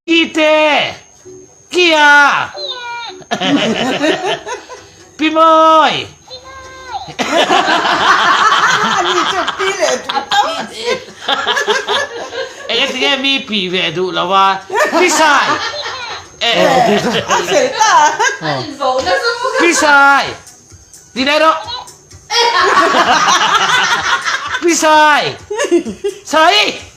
Ite! Kia! Pi Mawi! Enge tinge mi pi ve duh lo a? Pi Sai! Pi Sai! Ti leh rawh! Pi Sai! Sai!